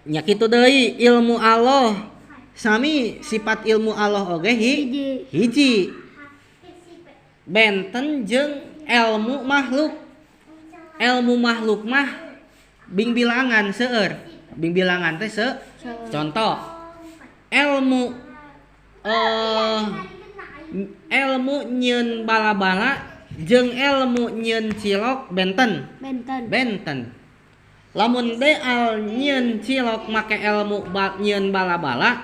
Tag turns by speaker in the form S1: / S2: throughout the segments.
S1: Nya kitu deui ilmu Allah sami sifat ilmu Allah oge
S2: Hiji.
S1: Hiji, benten jeung ilmu makhluk. Ilmu makhluk mah bing bilangan seueur, bing bilangan teh
S2: Seueur.
S1: Contoh ilmu ilmu nyieun bala-bala jeung ilmu nyieun cilok benten?
S2: Benten.
S1: Benten. Lamun deal nyieun cilok make ilmu nyieun bala-bala,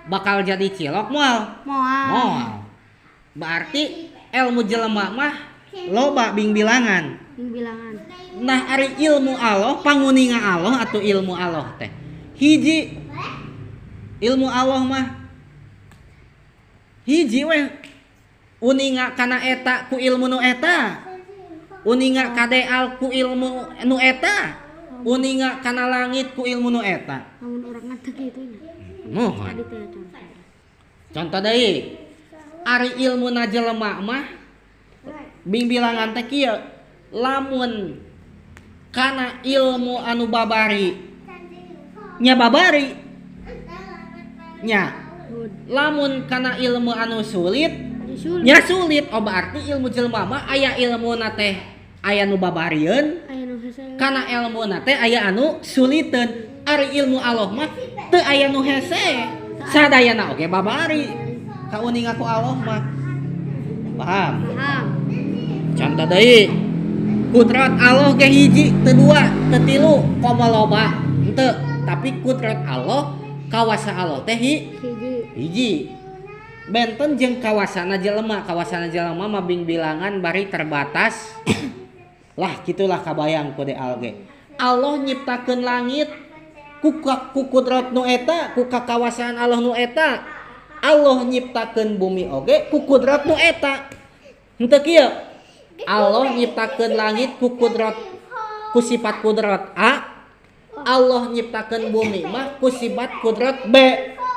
S1: bakal jadi cilok moal?
S2: Moal.
S1: Moal. Berarti ilmu jelema mah loba bing bilangan.
S2: Bing bilangan.
S1: Nah, ari ilmu Allah, panguninga Allah atau ilmu Allah teh hiji. Ilmu Allah mah hiji weh, uninga kana eta ku ilmu nu eta, uninga ka deal ku ilmu nu eta, uninga kana langit ku ilmu nu eta.
S2: Lamun urang ngadeg kitu nya.
S1: Mohon.
S2: Tadi teh contoh.
S1: Contoh deui, ari ilmu na jelema mah bing bilangan teh kieu: lamun kana ilmu anu babari nya babari nya.
S2: Good.
S1: Lamun kana ilmu anu sulit
S2: Nya sulit.
S1: Nya sulit. Oh, berarti ilmu jelema mah aya ilmu na teh aya nu babarieun.
S2: Aya nu hese.
S1: Kana ilmu na teh aya anu suliteun. Ari ilmu Allah mah teu aya nu hese, sadayana oge babari kauninga ku Allah mah. Paham?
S2: Paham.
S1: Contoh deui, kudrat Allah ge hiji, teu dua, teu tilu, komo loba henteu, tapi kudrat Allah, kawasa Allah teh
S2: Hiji.
S1: Hiji, benten jeung kawasana jelema. Kawasana jelema mah bing bilangan bari terbatas lah, gitulah kabayang ku deal ge. Allah nyiptakeun langit ku kudrat nu eta, ku kakawasaan Allah nu eta. Allah nyiptakeun bumi oge ku kudrat nu eta. Henteu kieu, Allah nyiptakeun langit ku kudrat, ku sifat kudrat A, Allah nyiptakeun bumi mah ku sifat kudrat B,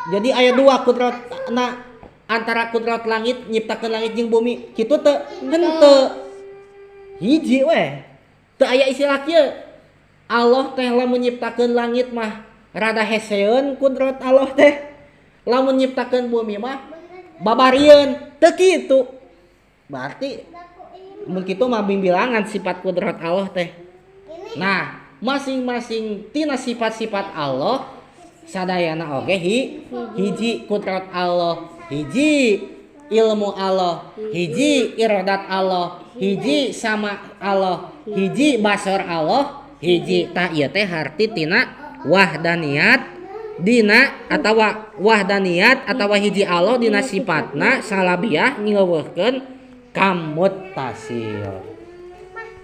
S1: jadi aya dua kudrat. Nah, antara kudrat langit, nyiptakeun langit jeung bumi kitu teu? Henteu, hiji weh, teu aya istilah kieu. Allah teh lamun nyiptakeun langit mah rada heseun kudrat Allah teh, lamun nyiptakeun bumi mah babarieun, teu kitu. Berarti mun kitu mah bilangan sifat kudrat Allah teh. Nah, masing-masing tina sifat-sifat Allah sadayana oge hiji. Kudrat Allah hiji, ilmu Allah hiji, iradat Allah hiji, sama Allah hiji, basor Allah hiji. Tah, ieu teh harti tina wahdaniyat dina atawa wahdaniyat atawa hiji Allah dina sifatna salabiah ngeuweuhkeun ka muttasil.